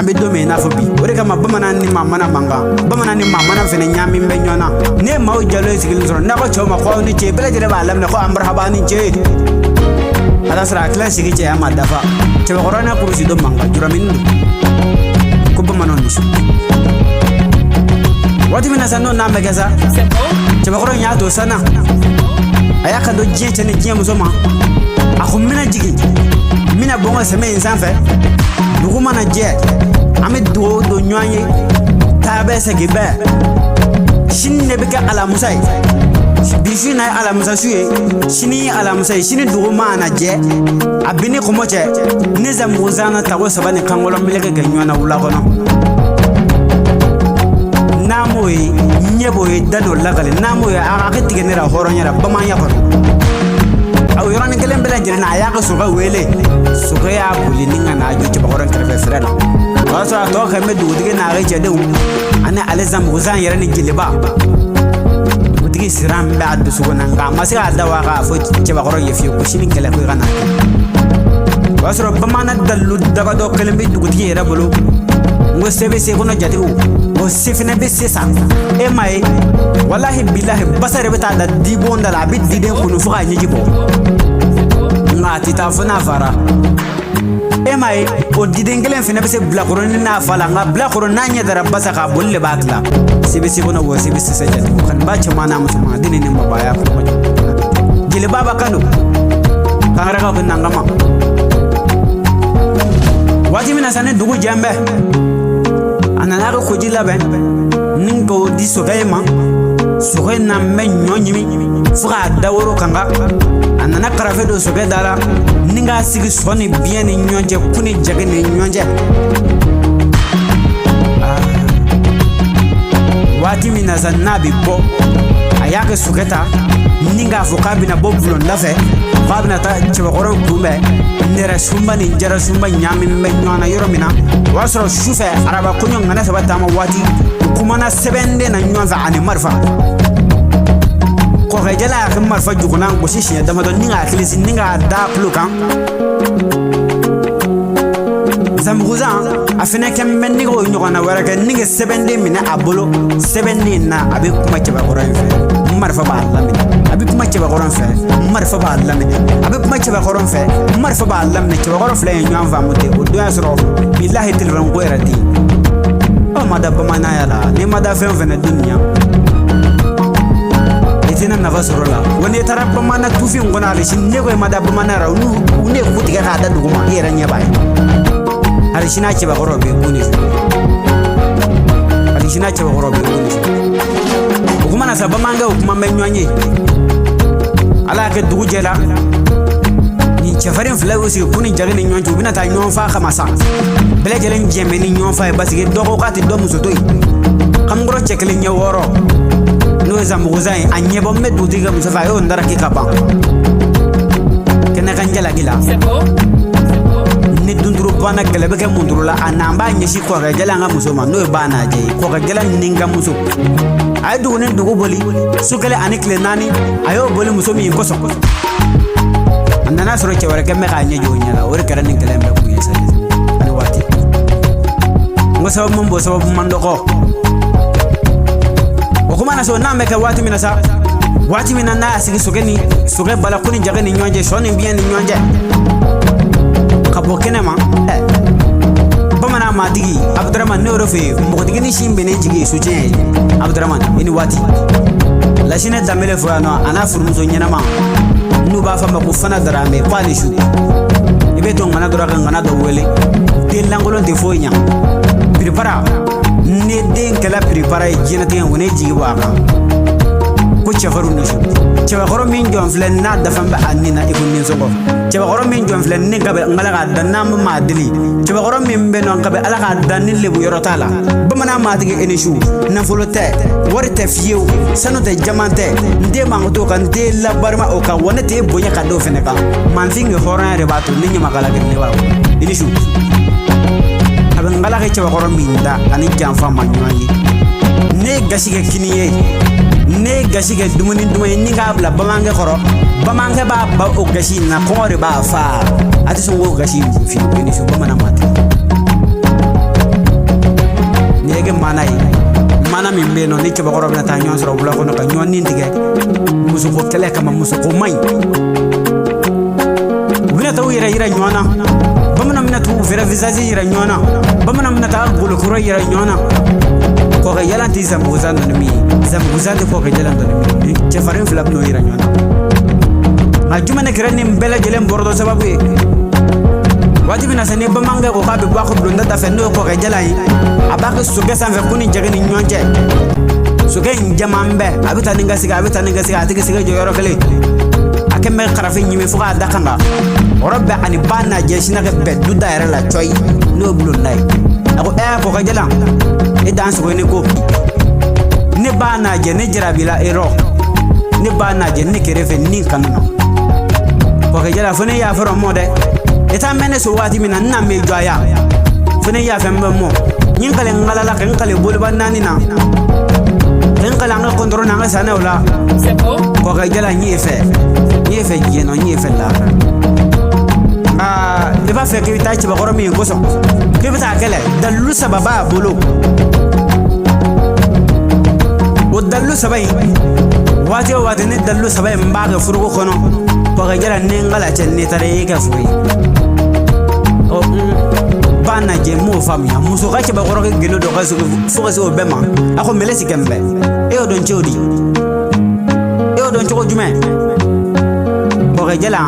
bɛ don min i n'a fɔ bi. O de kama bamanan ni maa mana man kan, bamanan ni maa mana fɛnɛ ɲaamin bɛ ɲɔgɔn na. Ne ye maaw jalo ye sigilen sɔrɔ, n'a ko cɛw ma ko aw ni ce, bɛɛ lajɛlen b'a laminɛ ko an marahaba ni ce. A t'a sɔrɔ a tila sigi cɛya ma dafa. Cɛbakɔrɔ n'a kurusi dɔ man kan juramini don ko bamananw ni su. Waati min na sa, n'o n'a bɛ kɛ sa, cɛbakɔrɔ in y'a to sanna, a y'a kanto diɲɛ cɛ ni diɲɛ muso ma, a ko n bɛna jigin, n bɛna bɔ n ka sɛmɛ in sanfɛ. Dugu mana jɛ, an bɛ dugawu don ɲɔgɔn ye, taa bɛɛ segin bɛɛ. Sini de bɛ kɛ alamusa ye. Bi su in na ye alamusa su ye, sini ye alamusa ye. Sini dugu mana jɛ, a bi ni kɔmɔ cɛ ne zanbuguzan tako saba ni kankɔlɔ meleke kɛ ɲɔgɔn na wula kɔnɔ. N'a m'o ye, ɲɛ b'o ye, da n'o lakale. N'a m'o ye, a ka tigɛ ne la hɔrɔnya la bamananya kɔnɔ. A o yɔrɔnin kelen bɛɛ lajɛlen na, a y'a ka sokɛ wele. Sokɛ y'a boli ni ka n'a jɔ cɛbakɔrɔ kɛrɛfɛ fɛrɛ la. O y'a sɔrɔ a tɔ kɛ bɛ dugutigi n'a ka cɛdenw ani ale zanbuguzan yɛrɛ ni jeliba. Dugutigi siran bɛ a dusukun na, nka a ma se k'a da wa k'a fɔ cɛbakɔrɔ ye fiyewu ko sini kɛlɛ ko i ka n'a kɛ. O y'a sɔrɔ bamanan dalilu damadɔ kelen bɛ dugutigi yɛrɛ bolo. N ko se bɛ se kɔnɔ jatigiw, o se fɛnɛ bɛ se sa. E ma ye, walahi bilahi, basa de bɛ taa da dibon da la, a bɛ diden kunu fo k'a ɲɛji bɔ, nka a tɛ taa fo n'a fara. E ma ye, o diden kelen fɛnɛ bɛ se bilakoronin n'a fa la, nka bilakoro n'a ɲɛ dara basa k'a boli de b'a tila. Se bɛ se kɔnɔ wa se bɛ se jatigiw kaniba cɛman n'a musoman, den ni mabaya kɔnɔ jeliba b'a kan don kangarakaw bɛ nangama. Waati min na sa, ni dugu jɛn bɛ, a nana ka koji labɛn ni k'o di sokɛ in ma. Sokɛ in na bɛ ɲɔ ɲimi fo k'a da woro kan. Kan a nana karafe don sokɛ da la ni k'a sigi sɔ ni biɲɛ ni ɲɔgɔn cɛ, ku ni jage ni ɲɔgɔn cɛ. Waati min na sa, n'a bɛ bɔ, a y'a kɛ sokɛ ta ni k'a fɔ k'a bɛna bɔ bulonda fɛ, k'a bɛna taa cɛbakɔrɔw kunbɛn. Nɛrɛ sunba ni jara sunba ɲaami bɛ ɲɔgɔn na yɔrɔ min na, o y'a sɔrɔ su fɛ araba kɔɲɔ ŋana saba taama waati, u kumana sɛbɛnden na ɲɔgɔn fɛ ani marifa. Kɔkɛjala y'a kɛ marifa jugunan gosi siɲɛ damadɔ ni k'a kilisi ni k'a da tulo kan. Zanbuguzan a fɛnɛ kɛ bɛ ni k'o ɲɔgɔnna wɛrɛ kɛ ni ka sɛbɛnden minɛ a bolo. Sɛbɛnden na, a bɛ kuma cɛbakɔrɔ in fɛ, marifa b'a laminɛ. A bɛ kuma cɛbakɔrɔ in fɛ, marifa b'a laminɛ. A bɛ kuma cɛbakɔrɔ in fɛ, marifa b'a laminɛ. Cɛbakɔrɔ fila ye ɲɔgɔn faamu ten. O don y'a sɔrɔ bilahi telefɔni ko yɛrɛ tɛ yen. Aw ma da bamananya la, n'i ma da fɛn o fɛn na dunuya, i tɛna nafa sɔrɔ la. Wa n'i taara bamanan tufin kɔnɔ hali sini, ne ko i ma da bamananya la, u ne ku tigɛ k'a da duguma, i yɛrɛ ɲɛ b'a ye. Hali sini a cɛbakɔrɔ bɛ kun de fɛ, hali sini a cɛbakɔrɔ bɛ kun de fɛ. O kuma na sa, bamanankɛw kuma bɛ ɲɔgɔn ye. Ala y'a kɛ dugu jɛla, nin cɛfarin fila y'u sigi ku ni jage ni ɲɔgɔn cɛ, u bɛna taa ɲɔgɔn fa kama sa. Bɛɛ lajɛlen jɛn bɛ ni ɲɔgɔn fa ye, paseke dɔ ko k'a tɛ dɔ muso to yen. Kamikɔrɔ cɛ kelen ɲɛ wɔɔrɔ, n'o ye zanbuguzan ye, a ɲɛbɔ n bɛ dugutigi ka muso fɛ, a y'o ndaraki ka ban kɛnɛ kan jalaki la. Ni dunturu banna, kɛlɛ bɛ kɛ munturu la. A n'an b'a ɲɛsin kɔkɛjala an ka muso ma, n'o ye ba n'a jɛ ye. Kɔkɛjala ni n ka muso, a ye dugu ni dugu boli su kelen ani tile naani. A y'o boli muso min kosɔn, a nana sɔrɔ cɛ wɛrɛ kɛ bɛ k'a ɲɛ jɔ o ɲɛ la. O de kɛra nin kɛlɛ in bɛɛ kun ye sa. Ani waati n ko sababu man bon, sababu man dɔgɔ. O kuma na so, n'an bɛ kɛ waati min na sa, waati min na n'a y'a sigi sokɛ ni sokɛ bala ko ni jage ni ɲɔgɔn cɛ, sɔ ni biɲɛ ni ɲɔgɔn cɛ, ka bɔ kɛnɛ ma. Bamanan maatigi Abudramani, ne y'o de fɛ yen, npogotigini sin bɛnnen jigi ye soutien ye. Abudramani, i ni waati. Lasinɛ Danbele fo yan nɔ, a n'a furumuso ɲɛnama n'u b'a fɔ a ma ko Fana Darame, ko a ni su. I bɛ to ŋana dɔrɔn ka ŋana dɔ wele. Den lankolon tɛ foyi ɲa. Piripara, ne den kɛla piripara ye diɲɛnatigɛ in kɔnɔ, e jigi bɔ a kan ko cɛfarinw ni su. Cɛbakɔrɔ min jɔn filɛ, n'a dafa bɛ a nin na i ko nisɔngɔ. Cɛbakɔrɔ min jɔn filɛ, ne ka bɛ n ala k'a dan n'an bɛ maa deli. Cɛbakɔrɔ min bɛ nɔ ka bɛ ala k'a dan ni lebu yɔrɔ t'a la. Bamanan maatigi, e ni su. Nafolo tɛ, wari tɛ fiyewu, sanu tɛ, jaman tɛ, n den manko t'o kan, n den labarima o kan, wa ne t'e bonya ka d'o fɛnɛ kan. Manfin kɛ hɔrɔnya de b'a to ne ɲamakala kɛ ne b'a wolo. I ni su. A bɛ n kala kɛ cɛbakɔrɔ min da ani janfa ma ɲɔgɔn ye. Ne ye gasi kɛ kini ye, ne ye gasi kɛ dumuni duman ye ni k'a bila bamanankɛ kɔrɔ, bamanankɛ b'a ba o gasi in na, kɔngɔ de b'a fa, a tɛ sɔn k'o gasi in dun fiyewu. I ni su, bamanan ma tɛ. maana ye, maana min bɛ yen nɔ ni cɛbakɔrɔ bɛna taa ɲɔgɔn sɔrɔ wula kɔnɔ ka ɲɔgɔn ni tigɛ musoko kɛlɛ kama, musoko man ɲi. U bɛna taa u yɛrɛ yira ɲɔgɔn na, bamananw bɛna t'u vrai visage yira ɲɔgɔn na, bamananw bɛna taa golokura yira ɲɔgɔn na. Kɔkɛ jalan tɛ zanbugusan dɔn ni min ye, zanbugusan tɛ kɔkɛ jalan dɔn ni min ye, cɛfarin fila bɛn'o yira ɲɔgɔn na. Nka jumɛn de kɛra nin bɛɛ lajɛlen bɔrɔtɔ sababu ye? Waati min na sa, ni bamanankɛ ko k'a bɛ bɔ a ka bulonda da fɛ, n'o ye kɔkɛ jalan ye, a b'a kɛ sokɛ sanfɛ ko ni jɛgɛ ni ɲɔgɔn cɛ, sokɛ in jaman bɛɛ a bɛ taa ni ka segin, a bɛ taa ni ka segin, a tɛ se ka jɔ yɔrɔ kelen, a kɛ bɛ karafe ɲimi fo k'a da kan kan yɔrɔ bɛɛ. Ani ba n'a jɛ sina ka bɛn du da yɛrɛ la cɔyi, n'o ye bulonda ye. A ko ɛɛ, kɔkɛ jalan, e dan sogo ne ko ne b'a n'a jɛ, ne jarabila e rɔ, ne b'a n'a jɛ ne kɛrɛfɛ ni kanu na. Kɔkɛ jalan, fo ne y'a fɔrɔ mɔ dɛ, i taa mɛn ne so waati min na, n na mɛ jɔ a ya, fo ne y'a fɛn bɛ mɔ n kale n kalala ka n kale boliba naani na, ka n kale an ka kɔntɔrɔ n'an ka sanɛw la. Kɔkɛ jalan, n y'e fɛ, n y'e fɛ diɲɛ nɔ, n y'e fɛ lahara. Nka i b'a fɛ k'i bɛ taa cɛbakɔrɔ min kosɔn k'i bɛ taa kɛlɛ, dalilu saba b'a bolo. O dalilu saba in, waati o waati ni dalilu saba in b'a kɛ foroko kɔnɔ, kɔkɛ jalan, ni n kala cɛ, ne taara e ka furu ye. Ɔ ba najɛ, n m'o faamuya. Muso ka cɛbakɔrɔ kɛ gindo dɔ ka fo ka se o bɛɛ ma, a ko mɛlɛ si kɛ n bɛɛ. E y'o dɔn cogo di? E y'o dɔn cogo jumɛn? Kɔkɛ jalan,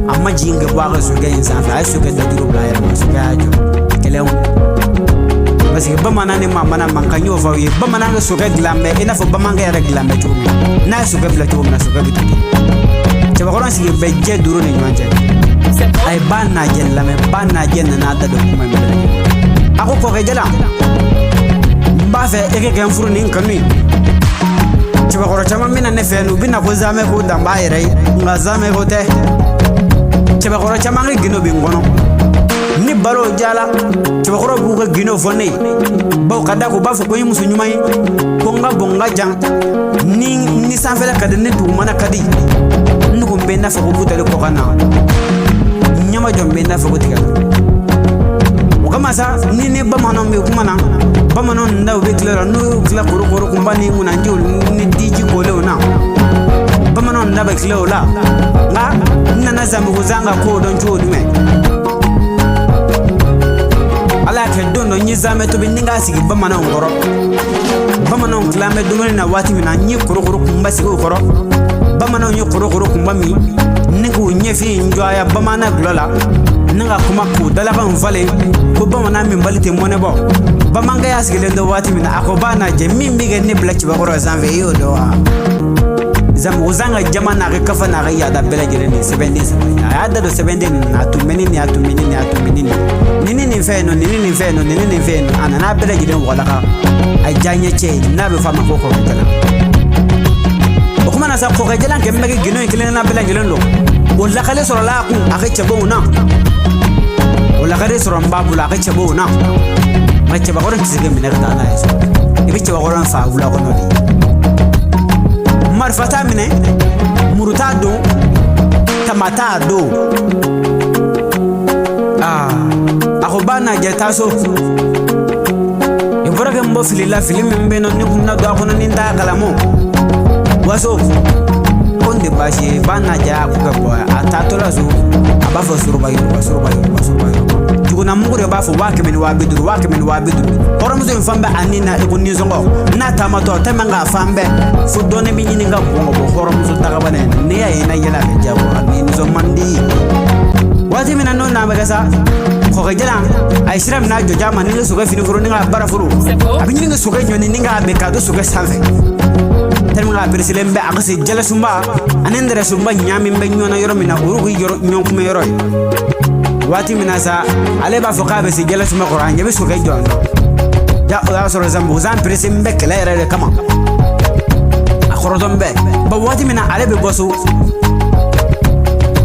a ma jigin ka bɔ a ka sokɛ in sanfɛ, a ye sokɛ dajuru bila a yɛrɛ ma, sokɛ y'a jɔ kɛlɛw. Parce que bamanan ni maa mana man kan, y'o fɔ aw ye. Bamanan ka sokɛ dilan bɛ i n'a fɔ bamanankɛ yɛrɛ dilan bɛ cogo min na, n'a ye sokɛ bila cogo min na, sokɛ bɛ to ten. Cɛbakɔrɔ sigi bɛ jɛ duuru ni ɲɔgɔn cɛ. A ye ba najɛ lamɛn, ba najɛ nana da don kuma in bɛɛ lajɛlen. A ko kɔkɛ jalan, n b'a fɛ e ka kɛ n furu ni n kanu ye. Cɛbakɔrɔ caman bɛ na ne fɛ yen, u bɛ na ko zamɛ ko dan b'a yɛrɛ ye, nka zamɛ ko tɛ. Cɛbakɔrɔ caman ka gindo bɛ n kɔnɔ, ni baro jala, cɛbakɔrɔ b'u ka gindo fɔ ne ye, bawo ka da ko u b'a fɔ ko n ye muso ɲuman ye, ko n ka bon, n ka jan, ni sanfɛla ka di, ni dugumana ka di, n kun bɛ i n'a fɔ ko butali kɔkan na, ɲɛmajɔ bɛ i n'a fɔ ko tigɛ. O kama sa, ni ni bamananw bɛ kuma na, bamananw da u bɛ tila la, n'u y'u tila korokoro kunba ni ŋunanjiw ni diji kolenw na, bamananw da bɛ tila o la. Nka n nana zanbuguzan ka kow dɔn cogo jumɛn? Ala y'a kɛ, don dɔ n ye zamɛ tobi ni k'a sigi bamananw kɔrɔ. Bamananw tilan bɛ dumuni na waati min na, n ye korokoro kunba sigi u kɔrɔ. Bamananw ye korokoro kunba min ni k'u ɲɛfin jɔya bamanan gulɔ la, ni ka kuma k'u dalakanw falen ko bamanan min bali tɛ mɔnɛ bɔ. Bamanankɛ y'a sigilen don waati min na, a ko b'a n'a jɛ min bɛ kɛ ne bila cɛbakɔrɔ sanfɛ, i y'o dɔn wa? Zanbuguzan ka jama n'a ka kafa n'a ka yaada bɛɛ lajɛlen nin sɛbɛnden saba in, a y'a da don sɛbɛnden ninnu na, a tun bɛ ni nin, a tun bɛ ni nin, a tun bɛ ni nin, nin ni nin fɛn in nɔ, nin ni nin fɛn in nɔ, nin ni nin fɛn in nɔ. A nana bɛɛ lajɛlen walaka a diyaɲɛ cɛ ye, n'a bɛ fɔ a ma ko kɔkɛ jalan. O kuma na sa, kɔkɛ jalan kɛ bɛ kɛ gindo in kelenna bɛɛ lajɛlen don. O lakale sɔrɔla a kun a ka cɛbɔw na, o lakale sɔrɔ n b'a bolo a ka cɛbɔw na. Nka cɛbakɔrɔ tɛ se ka minɛ ka taa n'a ye so, i bɛ cɛbakɔrɔ in fa wula kɔnɔ de. Marifa t'a minɛ, muru t'a don, tama t'a don. Aa, a ko ba n'a jɛ, taa so. I bɔra kɛ n bɔ fili la, fili min bɛ yen nɔ, ni kun bɛna don a kɔnɔ ni n t'a kalamɔ waso ko n tɛ baasi ye. Ba n'a jɛ, a ko kɛ bɔ a taatɔ la so, a b'a fɔ soroba yoruba, soroba yoruba, soroba yoruba. Juguna mugu de b'a fɔ 100 000 ni 250,000, 100 000 ni 250,000. Hɔrɔnmuso in fan bɛɛ a ni na i ko nisɔngɔ n'a taamatɔ tɛmɛ k'a fan bɛɛ fo dɔɔnin bɛ ɲini ka bɔn ka bɔ hɔrɔnmuso dagabana in. N'i y'a ye na yɛlɛ, a bɛ diyagoya ni nisɔn man di. Waati min na n'o n'a bɛ kɛ sa, kɔkɛ jalan a ye sira minɛ a jɔja ma ni ka sokɛ fini foro ni ka bara foro, a bɛ ɲini ka sokɛ ɲɔni ni k'a bɛn k'a to sokɛ sanfɛ tellement k'a peresilen bɛ a ka se jalasunba ani nɛrɛsunba ɲaami bɛ ɲɔgɔn na yɔrɔ min na, olu k'i yɔrɔ ɲɔgɔn kunbɛ yɔrɔ ye. Waati min na sa, ale b'a fɔ k'a bɛ se jalasunba kɔrɔ, a ɲɛ bɛ sokɛ jɔ na ja. O y'a sɔrɔ zanbuguzan perese bɛ kɛlɛ yɛrɛ de kama, a kɔrɔtɔ bɛ ba. Waati min na ale bɛ bɔ so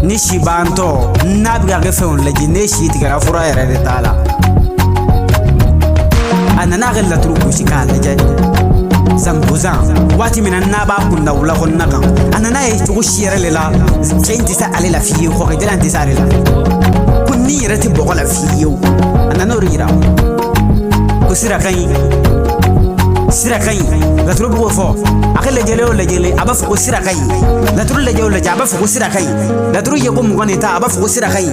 ni si bantɔ n'a bɛ ka kɛ fɛnw lajɛ, ne si tigɛra, fura yɛrɛ de t'a la. A nana a ka laturu gosi k'a lajɛ zanbuguzan waati min na n'a b'a kunda wula kɔnɔna kan, a nana ye cogo si yɛrɛ de la, cɛ in tɛ se ale la fiyewu, kɔkɛ jalan tɛ se ale la, ko ni yɛrɛ tɛ bɔgɔ la fiyewu. A nana o de yira ko sira ka ɲi. Sira ka ɲi, laturu b'o fɔ. A ka lajɛlen o lajɛlen, a b'a fɔ ko sira ka ɲi. Laturu lajɛ o lajɛ, a b'a fɔ ko sira ka ɲi. Laturu ye ko 21, a b'a fɔ ko sira ka ɲi.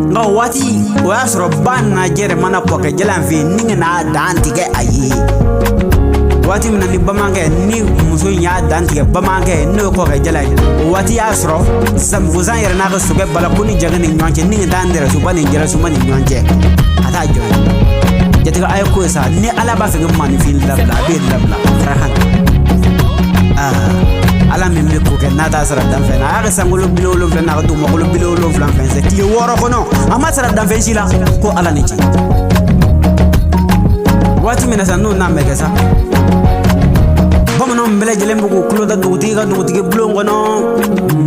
Nka o waati, o y'a sɔrɔ ba najɛ yɛrɛ mana kɔkɛ jalan fɛ yen ni ka n'a dan tigɛ a ye. Waati min na ni bamanankɛ ni muso in y'a dan tigɛ bamanankɛ, n'o ye kɔkɛ jalan ye, o waati y'a sɔrɔ zanbuguzan yɛrɛ n'a ka sokɛ balako ni jage ni ɲɔgɔn cɛ, ni ka taa nɛrɛsoba ni jɛrɛsoba ni ɲɔgɔn cɛ ka taa jɔ. Jatigɛ, a ye ko ye sa, ni Ala b'a fɛ ka maaninfin labila, a bɛ labila farahan. Aa, Ala min bɛ ko kɛ n'a t'a sara danfɛn na, a y'a ka sankolo 70 n'a ka dugumakolo 70 fɛn sɛ tile 6 kɔnɔ, a ma sara danfɛn si la. Ko Ala ni ce. Waati min na sa, n'o n'a mɛ kɛ sa, bamananw bɛɛ lajɛlen bɛ k'u tulo da dugutigi ka dugutigi bulon kɔnɔ.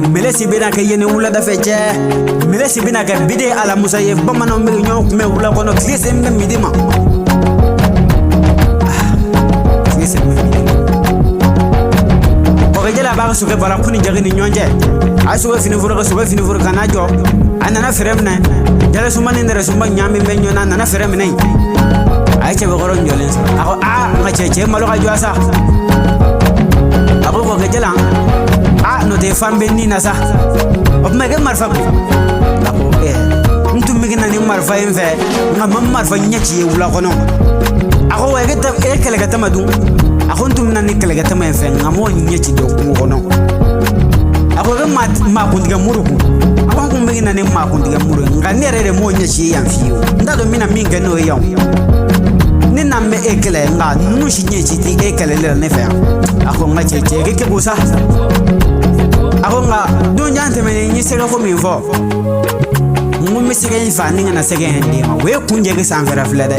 Mɛlɛsi bɛna kɛ yen ni wulada fɛ cɛ, mɛlɛsi bɛna kɛ bide alamusa ye. Bamananw bɛ ɲɔgɔn kunbɛn wula kɔnɔ, tile sen bɛ midi ma, tile sen bɛ midi ma. Kɔkɛjɛla b'a ka sokɛ bara ku ni jage ni ɲɔgɔn cɛ. A ye sokɛ fini foro ka sokɛ fini foro ka n'a jɔ. A nana fɛrɛ minɛ, jalasunba ni nɛrɛsunba ɲaami bɛ ɲɔgɔn na. A nana fɛrɛ minɛ, a ye cɛbakɔrɔ jɔlen sɔrɔ. A ko: aa, n ka cɛ, cɛ malo ka jɔ sa. A ko: kɔkɛjɛla, a n'o tɛ fan bɛ nin na sa, o tuma kɛ marifa kun. A ko: ɛɛ, n tun bɛ na ni marifa in fɛ, nka ma marifa ɲɛ ci ye wula kɔnɔ. A ko: wa e kɛlɛkɛ tama dun? A ko: n tun bɛ na ni kɛlɛkɛ tama in fɛ, nka m'o ɲɛ ci dɔn kungo kɔnɔ. A ko: e maa kuntigɛ muru kun? A ko: n kun bɛ na ni maa kuntigɛ muru ye, nka ne yɛrɛ de m'o ɲɛ ci yan fiyewu. N t'a dɔn n bɛna min kɛ n'o ye yan. Ne n'an bɛ e kɛlɛ, nka ninnu si ɲɛ ci tɛ e kɛlɛli la ne fɛ yan. A ko: n ka cɛ, cɛ kɛ keko sa. A ko: nka don jan tɛmɛnen, n ye sɛgɛ ko min fɔ, n ko n bɛ sɛgɛ in fa ni ka na sɛgɛ in d'e ma, o ye kunjɛ kɛ sanfɛla filɛ dɛ.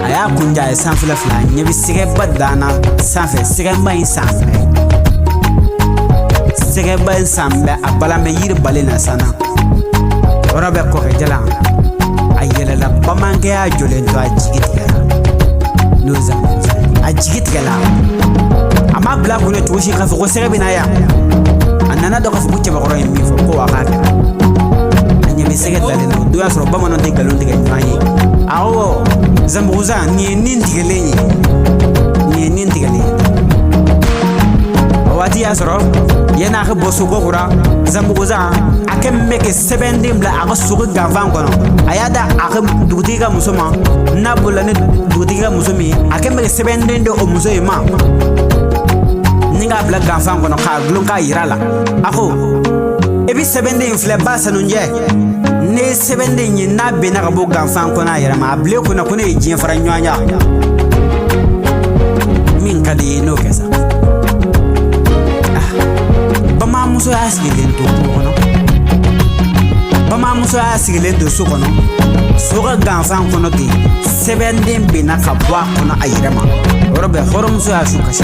A y'a kunjɛ, a ye sanfɛla filɛ, a ɲɛ bɛ sɛgɛba dan na sanfɛ. Sɛgɛba in sanfɛ, sɛgɛba in sanfɛ, a balan bɛ yiri balen na sanna. Yɔrɔ bɛ kɔkɛ jalan, a yɛlɛla. Bamanankɛ y'a jɔlen to, a jigi tigɛra. N'o ye zanbugusan, a jigi tigɛla. A ma bila kunna cogo si k'a fɔ ko sɛgɛ bɛ na yan. A nana dɔn k'a fɔ ko cɛbakɔrɔ ye min fɔ ko a k'a kɛra. A ɲɛ bɛ sɛgɛ dalen na. O don y'a sɔrɔ bamananw tɛ nkalon tigɛ ɲɔgɔn ye. Awɔ, zanbugusan, nin ye nin tigɛlen ye, nin ye nin tigɛlen ye. O waati y'a sɔrɔ yan'a ka bɔ soko kura, zanbugusan a kɛ min bɛ kɛ sɛbɛnden bila a ka sogo ganfan kɔnɔ, a y'a da a ka dugutigi ka muso ma. N'a bolila ni dugutigi ka muso min ye, a kɛ min bɛ kɛ sɛbɛnden di o muso in ma ni k'a bila ganfan kɔnɔ k'a dulon k'a yira la. A ko: i bɛ sɛbɛnden in filɛ, ba sanujɛ, ne ye sɛbɛnden ye, n'a benna ka bɔ ganfan kɔnɔ a yɛrɛ ma, a bilen kunna ko ne ye diɲɛ fara ɲɔgɔn ya. Min ka di i ye, n'o kɛ sa. Bamananmuso y'a sigilen to kungo kɔnɔ, bamananmuso y'a sigilen to so kɔnɔ, so ka ganfan kɔnɔ ten, sɛbɛnden benna ka bɔ a kɔnɔ a yɛrɛ ma. O yɔrɔ bɛɛ, hɔrɔnmuso y'a su kasi.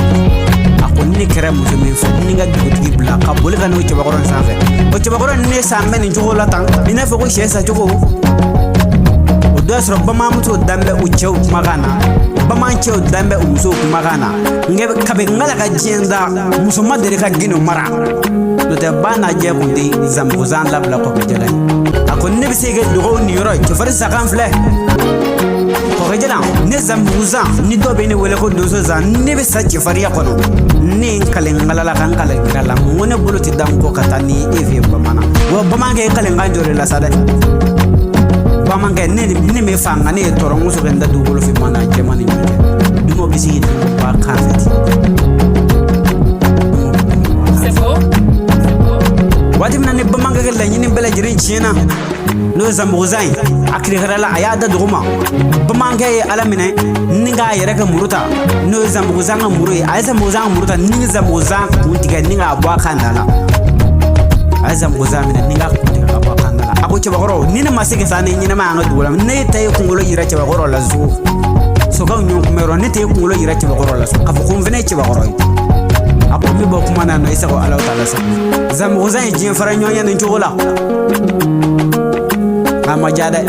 A ko: ne kɛra muso min fɛ ni ka dugutigi bila ka boli ka n'o cɛbakɔrɔ in sanfɛ, o cɛbakɔrɔ ni ne san bɛ nin cogo la tan, i n'a fɔ ko sɛ sacogo. O dɔ y'a sɔrɔ bamananmusow dan bɛ u cɛw kumakan na, bamanan cɛw dan bɛ u musow kumakan na. Nka kabi n ka diɲɛ da, muso ma deli ka gindo mara. N'o tɛ, ba n'a jɛ kun tɛ zanbuguzan labila kɔkɛjɛla ye. A ko: ne bɛ se kɛ dɔgɔw niyɔrɔ ye, cɛfarin sakan filɛ kɔkɛjɛla. Ne zanbuguzan, ni dɔw bɛ ne wele ko donso zan, ne bɛ sa cɛfarinya kɔnɔ. Ne ye n kale n kala la ka n kale kira la, n ko ne bolo tɛ da n kɔ ka taa ni e fɛ bamanan. Wa bamanankɛ ye kalenkan jɔ de la sa dɛ. Bamanankɛ, ne bɛ fa, nka ne ye tɔɔrɔ n muso kɛ n da dugukolo finman na jɛman ni ɲɔgɔn cɛ. Dunanw bɛ sigi ba kan fɛ ten. Waati min na ni bamanankɛ ka laɲini bɛɛ lajɛlen tiɲɛna, n'o ye zanbuguzan ye, a kirikara la, a y'a da dugu ma. Bamanankɛ ye Ala minɛ ni k'a yɛrɛ kɛ muru ta, n'o ye zanbuguzan ka muru ye. A ye zanbuguzan ka muru ta ni zanbuguzan kun tigɛ ni k'a bɔ a kan da la. A ye zanbuguzan minɛ ni k'a kun tigɛ ka bɔ a kan da la. A ko: cɛbakɔrɔ, ni ne ma se ka sa ni ɲɛnɛma y'an ka dugu la, ne ta ye kunkolo yira cɛbakɔrɔ la so. Sokɛw ɲɔgɔn kunbɛyɔrɔ, ne tɛ kunkolo yira cɛbakɔrɔ la so k'a fɔ ko n fana ye cɛbakɔrɔ ye. A ko: n bɛ bɔ kuma na nɔ, i sago Ala ta la sa. Zanbuguzan ye diɲɛ fara ɲɔgɔn ye nin cogo la, a ma diya dɛ.